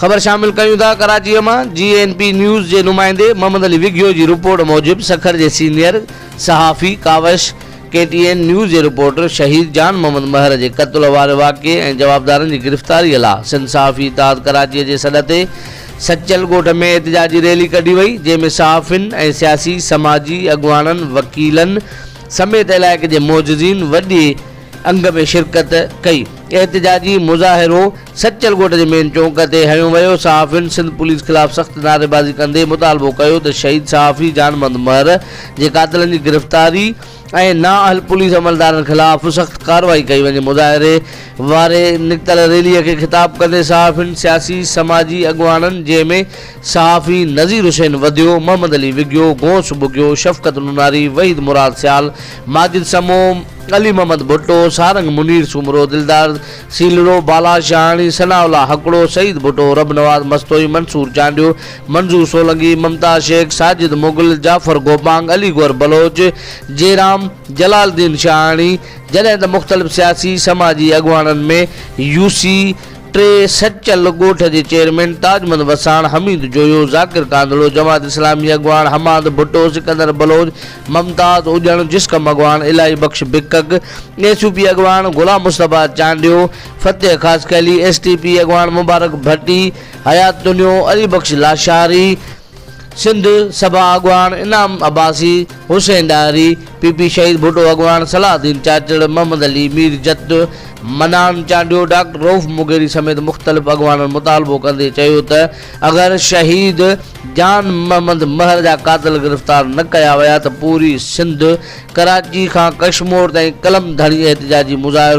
خبر شامل ڪيون ٿا ڪراچيء مان جي اين پي نيوز جي نمائندي محمد علي وگهيو جي رپورٽ موجب سکر جي سينيئر صحافي Kawish K T N news جي رپورٽر شهيد جان محمد مهر جي قتل واري واقعي ۽ جوابدارن جي گرفتاري لا سنڌ صحافي اتحاد ڪراچيء جي سڏ تي سچل ڳوٺ ۾ احتجاجي ريلي ڪڍي وئي جنهن ۾ صحافين ۽ سياسي سماجي اڳواڻن وڪيلن سميت علائقي جي معززين وڏي انگ ۾ شرڪت ڪئي. احتجاجي مظاهرو سچل ڳوٺ جي مين چونڪ تي هنيو ويو. صحافين سنڌ پوليس خلاف سخت نعريبازي ڪندي مطالبو ڪيو ته شهيد صحافي جان محمد مهر جي قاتلن جي گرفتاري ۽ نااهل پوليس عملدارن خلاف سخت ڪارروائي ڪئي وڃي. مظاهري واري نڪتل ريلي کي خطاب ڪندي صحافين، سياسي سماجي اڳواڻن جنهن ۾ صحافي نذير حسين وڌيو، محمد علي وگهيو، غوث ٻگهيو، شفقت نوناري، وحيد مراد سيال، ماجد سمون، علي محمد ڀٽو، سارنگ منير سومرو، دلدار سيلرو، بالاچ شاهاڻي، ثناء الله هڪڙو، سعيد ڀٽو، ربنواز مستوئي، منصور چانڊيو، منظور سولنگي، ممتاز شيخ، ساجد مغل، جعفر گوپانگ، علي گوهر بلوچ، جيرام، جلال الدين شاهاڻي، جڏهن ته مختلف سياسي سماجي اڳواڻن ۾ يو سي ٽي سچل ڳوٺ جي چيئرمين تاج محمد وساڻ، حميد جويو، ذاڪر ڪانڌڙو، جماعت اسلامي اڳواڻ حماد ڀٽو، سڪندر بلوچ، ممتاز اڄڻ، جسقم اڳواڻ Ilahi Bux Bakak, S U P اڳواڻ Ghulam Mustafa Chandio, Fateh Khaskheli, S T P اڳواڻ مبارڪ ڀٽي، حيات تنيو، علي بخش لاشاري، سنڌ سڀا اڳواڻ انعام عباسي، حسين ڏاهري، پي پي شهيد ڀٽو اڳواڻ صلاح الدين چاچڙ، محمد علي مير جت، منان چانڊيو، ڊاڪٽر رئوف مغيري سميت مختلف اڳواڻن مطالبو ڪندي چيو ته اگر شهيد جان محمد مهر جا قاتل گرفتار نه ڪيا ويا ته پوري سنڌ ڪراچي کان ڪشمور تائين قلم ڌڻي احتجاجي مظاهرو.